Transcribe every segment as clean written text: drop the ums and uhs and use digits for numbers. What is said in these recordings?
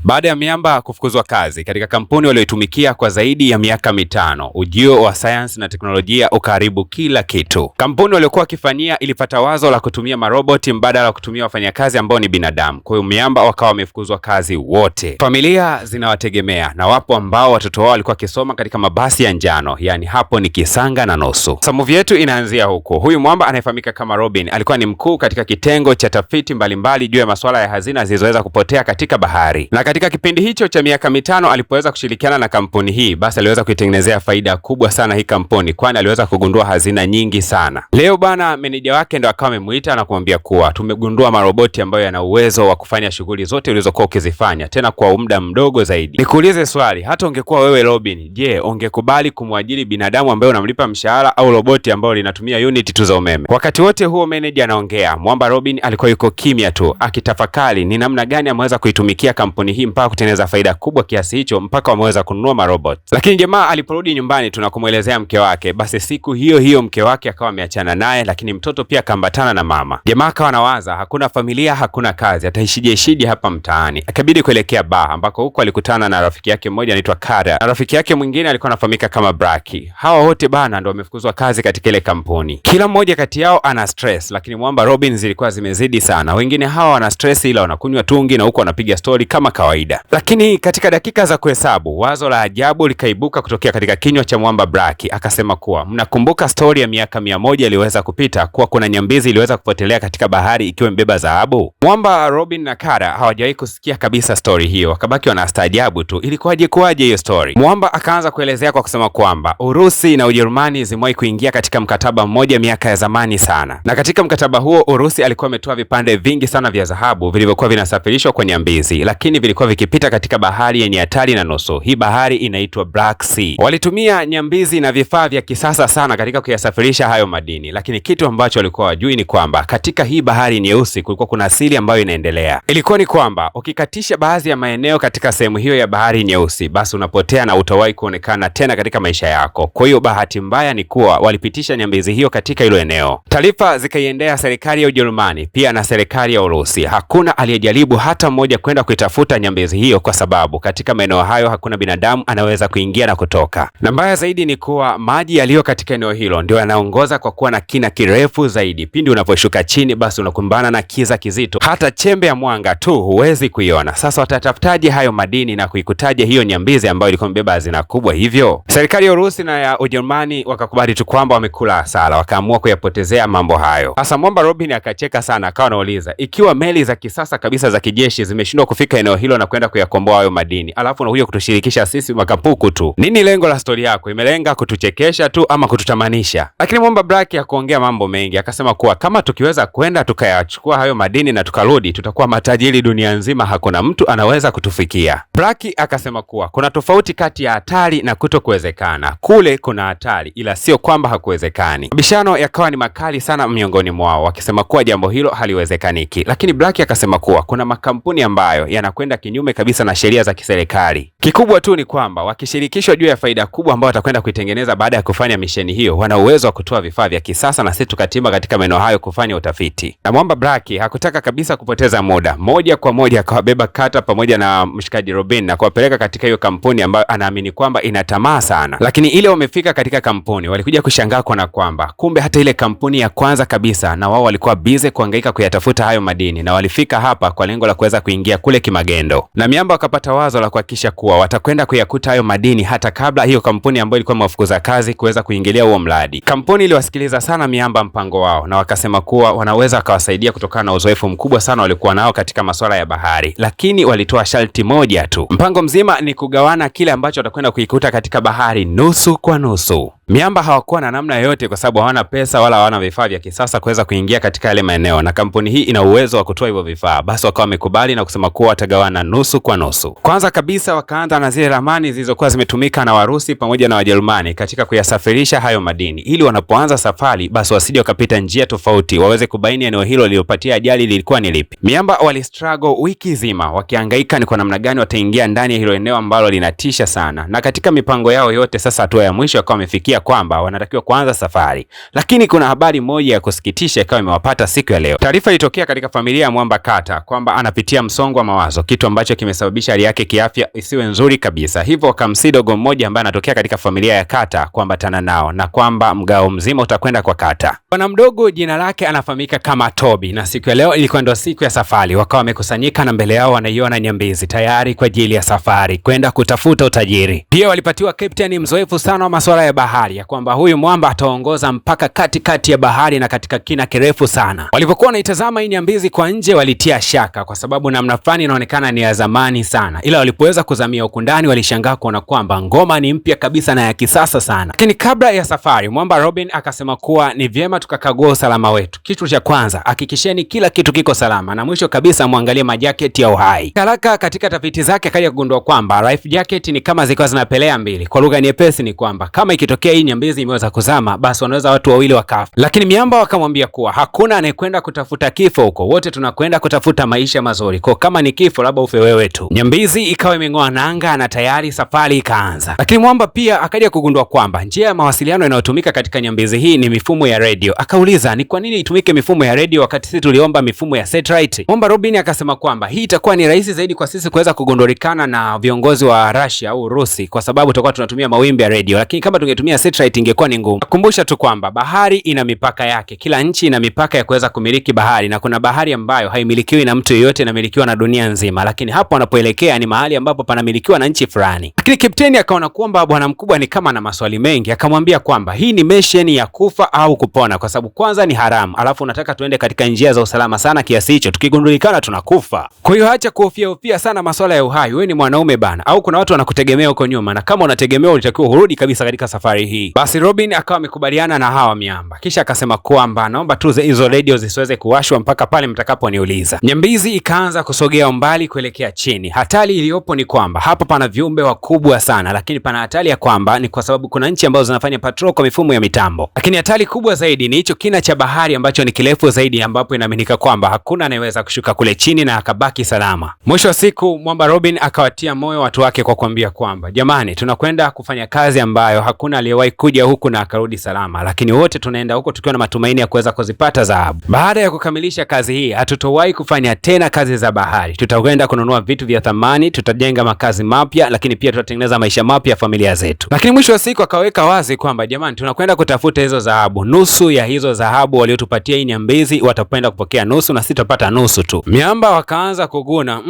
Baada ya miamba kufukuzwa kazi katika kampuni walioitumikia kwa zaidi ya miaka 5, ujio wa sayansi na teknolojia ukaharibu kila kitu. Kampuni waliokuwa wakifanyia ilipata wazo la kutumia maroboti mbadala wa kutumia wafanyakazi ambao ni binadamu. Kwa hiyo miamba wakawa wamefukuzwa kazi wote. Familia zinawategemea na wapo ambao watoto wao walikuwa wakisoma katika mabasi ya njano, yani hapo ni kisanga na nusu. Sasa movie yetu inaanzia huko. Huyu mwamba anayefahamika kama Robin alikuwa ni mkuu katika kitengo cha tafiti mbalimbali juu ya masuala ya hazina zilizoweza kupotea katika bahari. Na katika kipindi hicho cha miaka 5 alipoweza kushirikiana na kampuni hii, basi aliweza kuitengenezea faida kubwa sana hii kampuni, kwani aliweza kugundua hazina nyingi sana. Leo bana, meneja wake ndo akawa amemuita na kumwambia kuwa tumegundua maroboti ambayo yana uwezo wa kufanya shughuli zote ulizokuwa ukizifanya tena kwa muda mdogo zaidi. Nikuulize swali, hata ungekuwa wewe Robin, je, ungekubali kumwajiri binadamu ambaye unamlipa mshahara au roboti ambayo linatumia unit tu za umeme? Wakati wote huo meneja anaongea, mwamba Robin alikuwa yuko kimya tu akitafakari ni namna gani ameweza kuitumikia kampuni hii mpaka kutengeneza faida kubwa kiasi hicho mpaka wameweza kununua marobot. Lakini jamaa aliporudi nyumbani tunakumwelezea mke wake, basi siku hiyo hiyo mke wake akawa ameachana naye, lakini mtoto pia akaambatana na mama. Jamaa akawa anawaza hakuna familia, hakuna kazi, ataishije ishije hapa mtaani. Akabidi kuelekea baa ambako huko alikutana na rafiki yake mmoja anaitwa Kara na rafiki yake mwingine alikuwa anafahamika kama Braki. Hawa wote bana ndo wamefukuzwa kazi katika ile kampuni. Kila mmoja kati yao ana stress, lakini mwamba Robin zilikuwa zimezidi sana. Wengine hawa wana stress ila wanakunywa tungi na huko wanapiga stori kama kawaida. Lakini katika dakika za kuhesabu, wazo la ajabu likaibuka kutokea katika kinywa cha mwamba Braki. Akasema kuwa mnakumbuka stori ya miaka 100 iliyoweza kupita kuwa kuna nyambizi iliweza kupotelea katika bahari ikiwa imebeba dhahabu. Mwamba Robin na Kara hawajawahi kusikia kabisa stori hiyo, wakabaki wanastaajabu tu, ilikuwaje kuwaje hiyo stori. Mwamba akaanza kuelezea kwa kusema kwamba Urusi na Ujerumani zimewahi kuingia katika mkataba mmoja miaka ya zamani sana, na katika mkataba huo Urusi alikuwa ametoa vipande vingi sana vya dhahabu vilivyokuwa vinasafirishwa kwa nyambizi, lakini vilikuwa vikipita katika bahari yenye hatari na nusu. Hii bahari inaitwa Black Sea. Walitumia nyambizi na vifaa vya kisasa sana katika kuyasafirisha hayo madini, lakini kitu ambacho walikuwa wajui ni kwamba katika hii bahari nyeusi kulikuwa kuna siri ambayo inaendelea. Ilikuwa ni kwamba ukikatisha baadhi ya maeneo katika sehemu hiyo ya bahari nyeusi, basi unapotea na utawahi kuonekana tena katika maisha yako. Kwa hiyo bahati mbaya ni kuwa walipitisha nyambizi hiyo katika hilo eneo. Taarifa zikaiendea serikali ya Ujerumani pia na serikali ya Urusi. Hakuna aliyejaribu hata mmoja kwenda kuitafuta nyambizi hiyo, kwa sababu katika maeneo hayo hakuna binadamu anaweza kuingia na kutoka. Na mbaya zaidi ni kuwa maji yaliyo katika eneo hilo ndio yanaongoza kwa kuwa na kina kirefu zaidi. Pindi unaposhuka chini, basi unakumbana na kiza kizito, hata chembe ya mwanga tu huwezi kuiona. Sasa watatafutaje hayo madini na kuikutaje hiyo nyambizi ambayo ilikuwa imebeba hazina kubwa hivyo? Serikali ya Urusi na ya Ujerumani wakakubali tu kwamba wamekula hasara, wakaamua kuyapotezea mambo hayo. Sasa mwamba Robin akacheka sana, akawa anauliza ikiwa meli za kisasa kabisa za kijeshi zimeshindwa kufika eneo hilo na kwenda kuyakomboa hayo madini, alafu unakuja kutushirikisha sisi makapuku tu, nini lengo la stori yako? Imelenga kutuchekesha tu ama kututamanisha? Lakini mwamba Black hakuongea mambo mengi, akasema kuwa kama tukiweza kwenda tukayachukua hayo madini na tukarudi, tutakuwa matajiri dunia nzima, hakuna mtu anaweza kutufikia. Black akasema kuwa kuna tofauti kati ya hatari na kutokuwezekana. Kule kuna hatari, ila sio kwamba hakuwezekani. Mabishano yakawa ni makali sana miongoni mwao, wakisema kuwa jambo hilo haliwezekaniki, lakini Black akasema kuwa kuna makampuni ambayo yanakwenda kinyume kabisa na sheria za kiserikali. Kikubwa tu ni kwamba wakishirikishwa juu ya faida kubwa ambayo watakwenda kuitengeneza baada ya kufanya misheni hiyo, wana uwezo wa kutoa vifaa vya kisasa na sisi tukatimba katika maeneo hayo kufanya utafiti. Na mwamba Black hakutaka kabisa kupoteza muda, moja kwa moja akawabeba Kata pamoja na mshikaji Robin na kuwapeleka katika hiyo kampuni ambayo anaamini kwamba ina tamaa sana. Lakini ile wamefika katika kampuni, walikuja kushangaa kuona kwamba kumbe hata ile kampuni ya kwanza kabisa na wao walikuwa bize kuhangaika kuyatafuta hayo madini, na walifika hapa kwa lengo la kuweza kuingia kule kimagendo. Na miamba wakapata wazo la kuhakikisha kuwa watakwenda kuyakuta hayo madini hata kabla hiyo kampuni ambayo ilikuwa imewafukuza kazi kuweza kuingilia huo mradi. Kampuni iliwasikiliza sana miamba mpango wao, na wakasema kuwa wanaweza wakawasaidia kutokana na uzoefu mkubwa sana walikuwa nao katika masuala ya bahari, lakini walitoa sharti moja tu. Mpango mzima ni kugawana kile ambacho watakwenda kuikuta katika bahari nusu kwa nusu. Miamba hawakuwa na namna yoyote, kwa sababu hawana pesa wala hawana vifaa vya kisasa kuweza kuingia katika yale maeneo, na kampuni hii ina uwezo wa kutoa hivyo vifaa. Basi wakawa wamekubali na kusema kuwa watagawana nusu kwa nusu. Kwanza kabisa wakaanza na zile ramani zilizokuwa zimetumika na Warusi pamoja na Wajerumani katika kuyasafirisha hayo madini, ili wanapoanza safari basi wasije wakapita njia tofauti, waweze kubaini eneo hilo lililopatia ajali lilikuwa ni lipi. Miamba walistruggle wiki zima wakihangaika ni kwa namna gani wataingia ndani ya hilo eneo ambalo linatisha sana, na katika mipango yao yote sasa hatua ya mwisho wakawa wamefikia kuwaambia kwamba wanatakiwa kuanza safari. Lakini kuna habari moja ya kusikitisha ikawa imewapata siku ya leo. Taarifa ilitokea katika familia ya Mwamba Kata kwamba anapitia msongo wa mawazo, kitu ambacho kimesababisha hali yake kiafya isiwe nzuri kabisa. Hivyo wakamsi dogo mmoja ambaye anatokea katika familia ya Kata kuambatana nao na kwamba mgao mzima utakwenda kwa Kata. Bwana mdogo jina lake anafahamika kama Toby, na siku ya leo ilikuwa ndio siku ya safari. Wakawa wamekusanyika na mbele yao wanaiona nyambizi tayari kwa ajili ya safari kwenda kutafuta utajiri. Pia walipatiwa kapteni mzoefu sana wa masuala ya bahari, ya kwamba huyu mwamba ataongoza mpaka katikati ya bahari na katika kina kirefu sana. Walipokuwa wanaitazama hii nyambizi kwa nje, walitia shaka kwa sababu namna fulani inaonekana ni ya zamani sana, ila walipoweza kuzamia huku ndani walishangaa kuona kwamba ngoma ni mpya kabisa na ya kisasa sana. Lakini kabla ya safari, mwamba Robin akasema kuwa ni vyema tukakagua usalama wetu. Kitu cha kwanza, hakikisheni kila kitu kiko salama, na mwisho kabisa muangalie majaketi ya uhai. Haraka katika tafiti zake akaja kugundua kwamba life jacket ni kama zilikuwa zinapelea mbili. Kwa lugha nyepesi ni kwamba kama ikitokea hii nyambizi imeweza kuzama, basi wanaweza watu wawili wakafa. Lakini miamba wakamwambia kuwa hakuna anayekwenda kutafuta kifo huko, wote tunakwenda kutafuta maisha mazuri, kwa kama ni kifo labda ufe wewe tu. Nyambizi ikawa imeng'oa nanga na tayari safari ikaanza. Lakini mwamba pia akaja kugundua kwamba njia ya mawasiliano inayotumika katika nyambizi hii ni mifumo ya redio. Akauliza ni kwa nini itumike mifumo ya redio wakati sisi tuliomba mifumo ya satellite. Mwamba Robin akasema kwamba hii itakuwa ni rahisi zaidi kwa sisi kuweza kugundulikana na viongozi wa Russia au Urusi kwa sababu tutakuwa tunatumia mawimbi ya redio, lakini kama tungetumia satellite ingekuwa ni ngumu. Nakumbusha tu kwamba bahari ina mipaka yake, kila nchi ina mipaka ya kuweza kumiliki bahari, na kuna bahari ambayo haimilikiwi na mtu yeyote, inamilikiwa na dunia nzima, lakini hapo wanapoelekea ni mahali ambapo panamilikiwa na nchi fulani. Lakini kapteni akaona kwamba bwana mkubwa ni kama na maswali mengi, akamwambia kwamba hii ni mission ya kufa au kupona, kwa sababu kwanza ni haramu, alafu unataka tuende katika njia za usalama sana kiasi hicho, tukigundulikana tunakufa. Kwa hiyo acha kuhofia hofia sana masuala ya uhai, wewe ni mwanaume bana, au kuna watu wanakutegemea huko nyuma, na kama unategemea ulitakiwa urudi kabisa katika safari hii. Basi Robin akawa amekubaliana na hawa miamba, kisha akasema kwamba naomba tu hizo redio zisiweze kuwashwa mpaka pale mtakaponiuliza. Nyambizi ikaanza kusogea umbali kuelekea chini. Hatari iliyopo ni kwamba hapa pana viumbe wakubwa sana, lakini pana hatari ya kwamba ni kwa sababu kuna nchi ambazo zinafanya patrol kwa mifumo ya mitambo, lakini hatari kubwa zaidi ni hicho kina cha bahari ambacho ni kirefu zaidi, ambapo inaaminika kwamba hakuna anayeweza kushuka kule chini na akabaki salama. Mwisho wa siku, mwamba Robin akawatia moyo watu wake kwa kuambia kwamba jamani, tunakwenda kufanya kazi ambayo hakuna aliyewahi kuja huku na akarudi salama, lakini wote tunaenda huko tukiwa na matumaini ya kuweza kuzipata dhahabu. Baada ya kukamilisha kazi hii, hatutowahi kufanya tena kazi za bahari. Tutakwenda kununua vitu vya thamani, tutajenga makazi mapya, lakini pia tutatengeneza maisha mapya ya familia zetu. Lakini mwisho wa siku akaweka wazi kwamba jamani, tunakwenda kutafuta hizo dhahabu. Nusu ya hizo dhahabu waliotupatia hii nyambizi watapenda kupokea nusu na sisi tutapata nusu tu. Miamba wakaanza kuguna,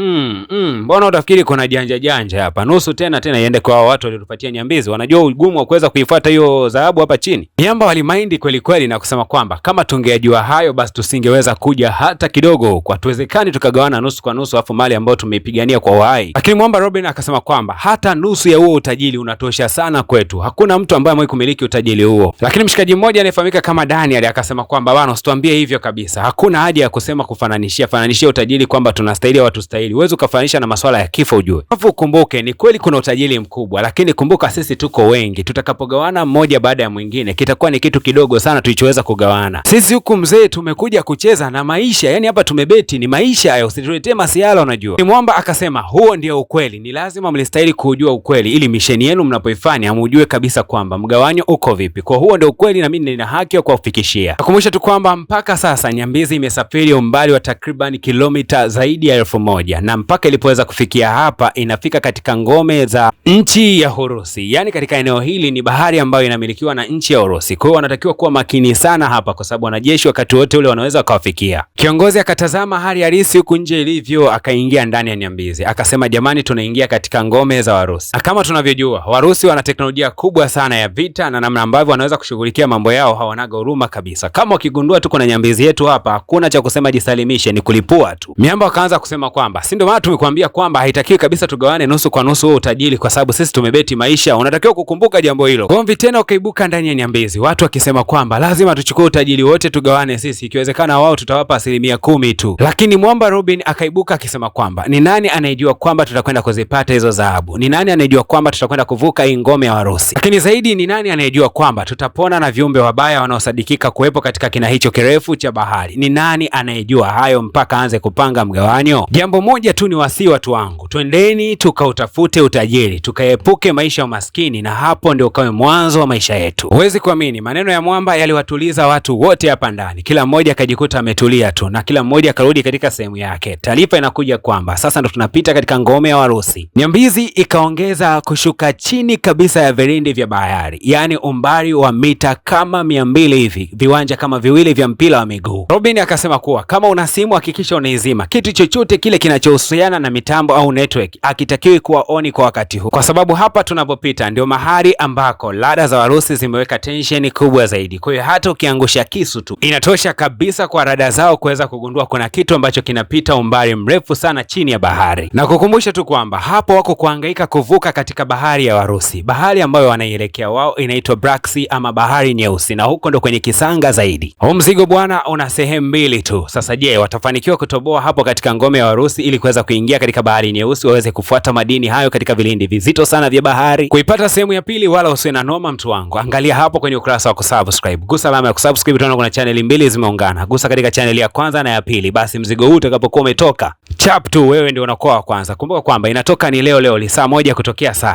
mbona utafikiri kuna janja janja hapa? Nusu tena tena iende kwa watu waliotupatia nyambizi, wanajua ugumu wa kuweza kuifuata hiyo dhahabu hapa chini. Miamba walimaindi kweli kweli na kusema kwamba kama tungejua hayo basi tusingeweza kuja hata kidogo huko, hatuwezekani tukagawana nusu kwa nusu afu mali ambayo tumeipigania kwa uhai. Lakini mwamba Robin akasema kwamba hata nusu ya huo utajiri unatosha sana kwetu, hakuna mtu ambaye amewahi kumiliki utajiri huo. Lakini mshikaji mmoja anayefahamika kama Daniel akasema kwamba bwana, usituambie hivyo kabisa, hakuna haja ya kusema kufananishia fananishia utajiri kwamba tunastahili au hatustahili. Huwezi ukafananisha na masuala ya kifo ujue. Alafu ukumbuke ni kweli kuna utajiri mkubwa, lakini kumbuka sisi tuko wengi, tutakapogawana mmoja baada ya mwingine kitakuwa ni kitu kidogo sana tulichoweza kugawana. Sisi huku mzee tumekuja kucheza na maisha, yani hapa tumebeti ni maisha hayo, usituletee masiala unajua. Mwamba akasema huo ndio ukweli, ni lazima mlistahili kujua ukweli ili misheni yenu mnapoifanya mujue kabisa kwamba mgawanyo uko vipi. Kwa huo ndio ukweli na mimi nina haki ya kuwafikishia. Nakumbusha tu kwamba mpaka sasa nyambizi imesafiri umbali wa takriban kilomita zaidi ya 1000 na mpaka ilipoweza kufikia hapa inafika katika ngome za nchi ya Urusi. Yani katika eneo hili ni bahari ambayo inamilikiwa na nchi ya Urusi. Kwa hiyo wanatakiwa kuwa makini sana hapa kwa sababu wanajeshi wakati wote ule wanaweza wakawafikia. Kiongozi akatazama hali halisi huku nje ilivyo, akaingia ndani ya nyambizi akasema, jamani, tunaingia katika ngome za Warusi, na kama tunavyojua Warusi wana teknolojia kubwa sana ya vita na namna ambavyo wanaweza kushughulikia mambo yao, hawanaga huruma kabisa. Kama wakigundua tuko na nyambizi yetu hapa, hakuna cha kusema jisalimishe, ni kulipua tu. Miamba wakaanza kusema kwamba si ndio maana tumekuambia kwamba haitakiwi kabisa tugawane nusu kwa nusu huo utajiri, kwa sababu sisi tumebeti maisha, unatakiwa kukumbuka jambo hilo. Gomvi tena ukaibuka ndani ya nyambizi, watu wakisema kwamba lazima tuchukue utajiri wote tugawane sisi, ikiwezekana wao tutawapa 10% tu. Lakini mwamba Robin akaibuka akisema kwamba ni nani anayejua kwamba tutakwenda kuzipata hizo dhahabu? Ni nani anayejua kwamba tutakwenda kuvuka hii ngome ya Warusi? Lakini zaidi ni nani anayejua kwamba tutapona na viumbe wabaya wanaosadikika kuwepo katika kina hicho kirefu cha bahari? Ni nani anayejua hayo mpaka aanze kupanga mgawanyo? Jambo moja tu ni wasii watu wangu, twendeni tukautafute utajiri, tukaepuke maisha ya umaskini, na hapo ndio ukawe mwanzo mwanzo wa maisha yetu. Huwezi kuamini, maneno ya mwamba yaliwatuliza watu wote hapa ndani, kila mmoja akajikuta ametulia tu na kila mmoja akarudi katika sehemu yake. Taarifa inakuja kwamba sasa ndo tunapita katika ngome ya Warusi. Nyambizi ikaongeza kushuka chini kabisa ya vilindi vya bahari, yaani umbali wa mita kama 200 hivi, viwanja kama viwili vya mpira wa miguu. Robin akasema kuwa kama una simu hakikisha unaizima. Kitu chochote kile kinachohusiana na mitambo au network hakitakiwi kuwa on kwa wakati huu, kwa sababu hapa tunapopita ndio mahali ambako rada za Warusi zimeweka tension kubwa zaidi. Kwa hiyo hata ukiangusha kisu tu inatosha kabisa kwa rada zao kuweza kugundua kuna kitu ambacho kinapita umbali mrefu sana chini ya bahari. Na kukumbusha tu kwamba hapo wako kuhangaika kuvuka katika bahari ya Warusi, bahari ambayo wanaielekea wao inaitwa Black Sea ama bahari nyeusi, na huko ndo kwenye kisanga zaidi. Huu mzigo bwana una sehemu mbili tu. Sasa je, watafanikiwa kutoboa hapo katika ngome ya Warusi ili kuweza kuingia katika bahari nyeusi waweze kufuata madini hayo katika vilindi vizito sana vya bahari? Kuipata sehemu ya pili, wala usiwe na noma, mtu wangu, angalia hapo kwenye ukurasa wa kusubscribe, gusa alama ya kusubscribe, utaona kuna chaneli mbili zimeungana. Gusa katika chaneli ya kwanza na ya pili, basi mzigo huu utakapokuwa umetoka chap tu, wewe ndio unakuwa wa kwanza. Kumbuka kwamba inatoka ni leo leo, saa 1 kutokea saa